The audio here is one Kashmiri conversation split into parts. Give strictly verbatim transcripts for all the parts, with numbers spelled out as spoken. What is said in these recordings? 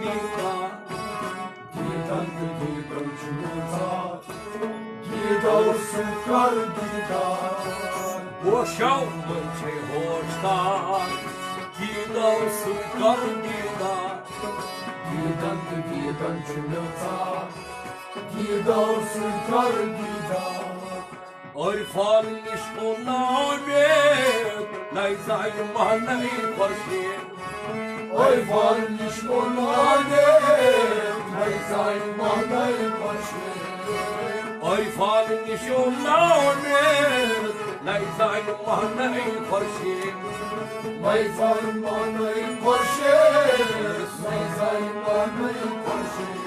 دیدار۔ دیدن تہٕ دیدن چھُ نژان، دیدو سۭتۍ کر دیدار۔ ہوشو منٛز چھے ہوش تار، دیدو سۭتۍ کر دیدار۔ دیدن تہٕ دیدن چھُ نژان، دیدو سۭتۍ کر دیدار۔ عرفان نِش گوٚو نااُمید، نَے زانہِ ماہ نَے خورشید۔ عرفان نِش گوٚو نااُمید، نَے زانہِ ماہ نَے خورشید۔ عرفان نِش گوٚو نااُمید، نَے زانہِ ماہ نَے خورشید۔ نَے زانہِ ماہ نَے خورشید، نَے زانہِ ماہ نَے خورشید۔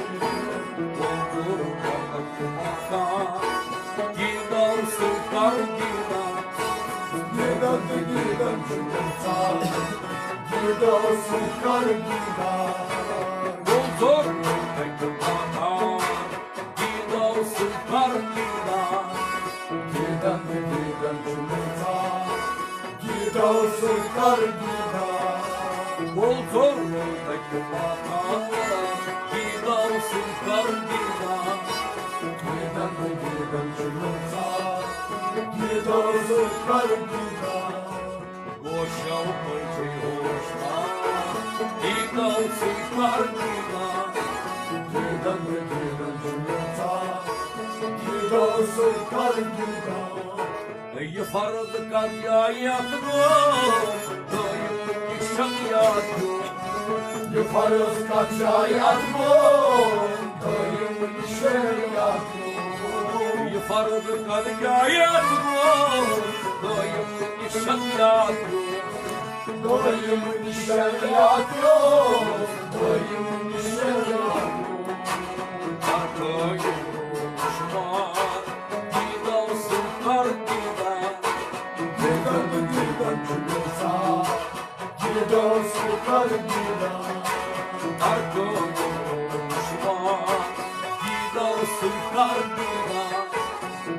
دیدو سۭتۍ کر دیدار۔ دیدن تہٕ دیدن چھُ نژان، دیدو سۭتۍ کر دیدار۔ گوٚو ضروٗر تَتہِ ماکار، دیدو سۭتۍ کر دیدار۔ دیدن تہٕ دیدن چھُ نژان، دیدو سۭتۍ کر دیدار۔ گوٚو ضروٗر تَتہِ ماکار، دیدو سۭتۍ کر دیدار۔ دیدن تہٕ دیدن چھُ نژان، دیدو سۭتۍ کر دیدار۔ ہوشو منٛز چھے ہوش تار، دیدو سۭتۍ کر دیدار۔ دیدن تہٕ دیدن چھُ نژان، دیدو سۭتۍ کر دیدار۔ یہِ فرض کر جایہِ اَتھ گوٚو، دٲیِم نِشن یاد پیوٚو۔ یہِ فرض کر جایہِ اَتھ گوٚو، دٲیِم نِشن یاد پیوٚو۔ یہِ فرض کر جایہِ اَتھ گوٚو، دٲیِم نِشن یاد پیوٚو۔ دٲیِم نِشن یاد پیوٚو، دٲیِم نِشن یاد پیوٚو۔ اَتھ گوٚو شُمار۔ دیدو سۭتۍ کر دیدار۔ دیدن تہٕ دیدن چھُ نژان، دیدو سۭتۍ کر دیدار۔ کر دیدو سۭتۍ کر دیدار۔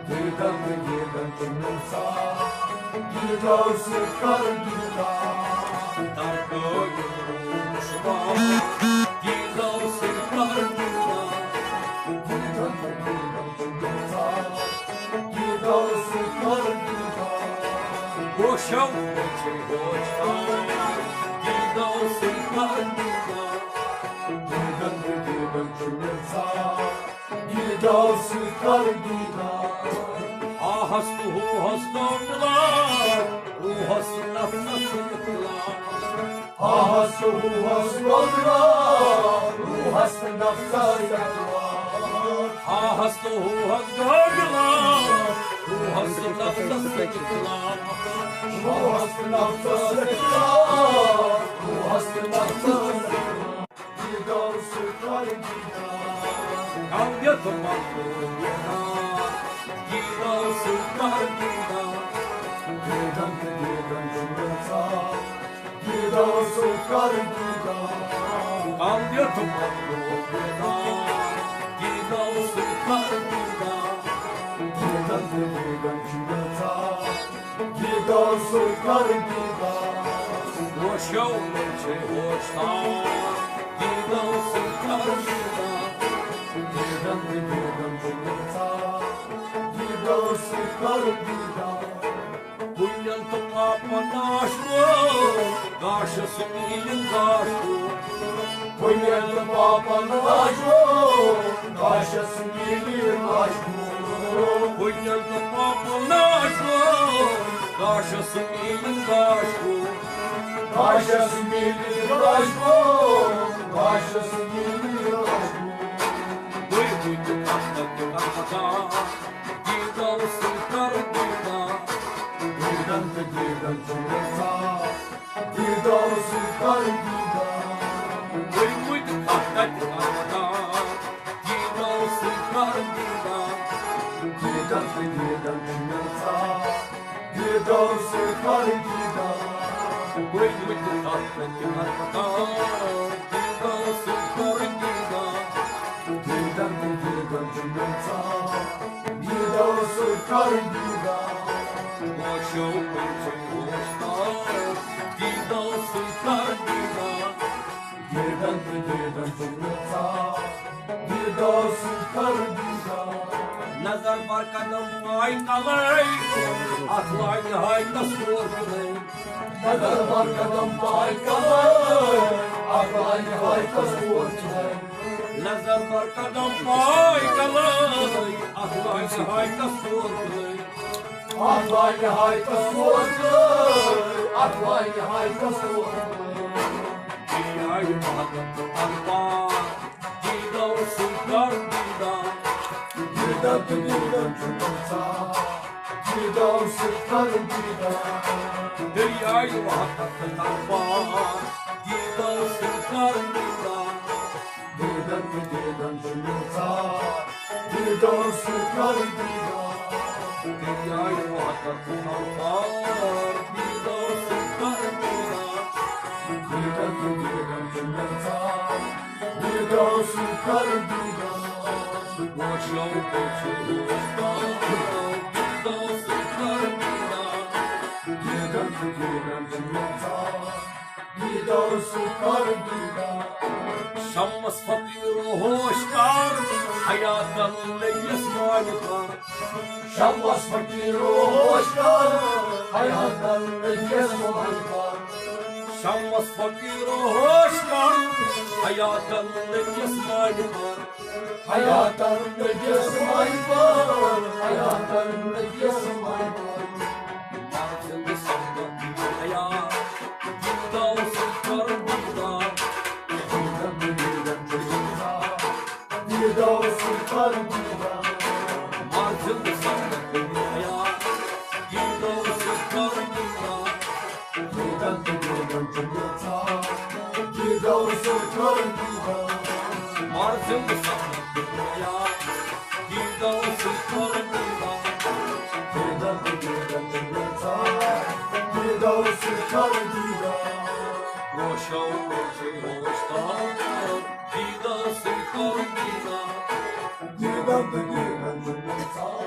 دیدن تہٕ دیدن چھُ نژان، دیدو سۭتۍ کر دیدار۔ کر دیدو سۭتۍ کر دیدار۔ دیدن تہٕ دیدن چھُ نژان، دیدو سۭتۍ کر دیدار۔ ہوشو منٛز چھے ہوش تار، دیدو سۭتۍ کر دیدار۔ دیدن تہٕ دیدن چھُ نژان، دیدو سۭتۍ کر دیدار۔ آہس تہٕ ہوہس گوٚو مِلان، روحس تہٕ نفسس سۭتۍ اختلاف۔ آہس تہٕ ہوہس گوٚو مِلان، روحس تہٕ نفسس سۭتۍ اختلاف۔ آہس تہٕ ہوہس گوٚو مِلان، روحس تہٕ نفسس سۭتۍ اختلاف۔ روحس تہٕ نفسس سۭتۍ اختلاف، روحس تہٕ نفسس سۭتۍ اختلاف۔ دیدو سۭتۍ کر دیدار۔ کم یتھ مقبول دیدار۔ دیدو سۭتۍ کر دیدار۔ دیدن تہٕ دیدن چھُ نژان، دیدو سۭتۍ کر دیدار۔ کم یتھ مقبول دیدار۔ دیدو سۭتۍ کر دیدار۔ دیدن تہٕ دیدن چھُ نژان، دیدو سۭتۍ کر دیدار۔ ہوشو منٛز چھے ہوش تار، دیدو سۭتۍ کر دیدار۔ دیدن تہٕ دیدن چھُ نژان، دیدو سۭتۍ کر دیدار۔ پُنین تہٕ پاپن ناش گوٚو، گاشس میٖلِتھ گاش گوٚو۔ پُنین تہٕ پاپن ناش گوٚو، گاشس میٖلِتھ گاش گوٚو۔ پُنین تہٕ پاپن ناش گوٚو، گاشس میٖلِتھ گاش گوٚو۔ گاشس میٖلِتھ گاش گوٚو، گاشس میٖلِتھ گاش گوٚو۔ بٔے بٔے تہٕ کتھ تتہِ کرپتار، دیدو سۭتۍ کر دیدار۔ دیدن تہٕ دیدن چھُ نژان، دیدو سۭتۍ کر دیدار۔ ؤلمٕتۍ کتھ تتہِ کرپتار، دیدو سۭتۍ کر دیدار۔ دیدن تہٕ دیدن چھُ نژان، دیدو سۭتۍ کر دیدار۔ ؤلمٕتۍ کتھ تتہِ کرپتار، دیدو سۭتۍ کر دیدار۔ دیدن تہٕ دیدن چھُ نژان، دیدو سۭتۍ کر دیدار۔ ہوشو منٛز چھے ہوش تار، دیدو سۭتۍ کر دیدار۔ دیدن تہٕ دیدن چھُ مےٚ ژاہ، دیدار سۭتۍ کر دیدار۔ نظر بر قدم پاے کلے، اتھ لاگہِ ہاے تصور کلے۔ نظر بر قدم پاے کلے، اتھ لاگہِ ہاے تصور کلے۔ نظر بر قدم پاے کلے، اتھ لاگہِ ہاے تصور کلے۔ اتھ لاگہِ ہاے تصور کلے، اتھ لاگہِ ہاے تصور کلے۔ دریاے وحدت تہٕ انوار، دیدار سۭتۍ کر دیدار۔ دیدن تہٕ دیدن چھُ مےٚ ژاہ، دیدار سۭتۍ کر دیدار۔ دریاے وحدت تہٕ انوار، دیدار سۭتۍ کر دیدار۔ دیدن تہٕ دیدن چھُ مےٚ ژاہ، دیدار سۭتۍ کر دیدار۔ دریاے وحدت تہٕ انوار، دیدار سۭتۍ کر دیدار۔ دیدن تہٕ دیدن چھُ مےٚ ژاہ، دیدار سۭتۍ کر دیدار۔ وٕچھو، وٕچھو، دیدار سۭتۍ کر دیدار۔ دیدن تہٕ دیدن چھُ مےٚ ژاہ، دیدار سۭتۍ کر دیدار۔ شمس فقیرو ہوش کر، حیاتن لٔگِس مانہِ پر۔ شمس فقیرو ہوش کر، حیاتن لٔگِس مانہِ پر۔ شمس فقیرو ہوش کر، حیاتن لٔگِس مانہِ پر۔ حیاتن لٔگِس مانہِ پر، حیاتن لٔگِس مانہِ پر۔ مرد سنگت حیات، دیدار سۭتۍ کر دیدار۔ دیدار سۭتۍ کر دیدار۔ مرد سنگت حیات، دیدار سۭتۍ کر دیدار۔ دیدن تہٕ دیدن چھُ مےٚ ژاہ، دیدار سۭتۍ کر دیدار۔ مرد سنگت حیات، دیدار سۭتۍ کر دیدار۔ دیدن تہٕ دیدن چھُ مےٚ ژاہ، دیدار سۭتۍ کر دیدار۔ روشو، روشو، روشتار، دیدار سۭتۍ کر دیدار۔ دیدن تہٕ دیدن چھُ مےٚ ژاہ۔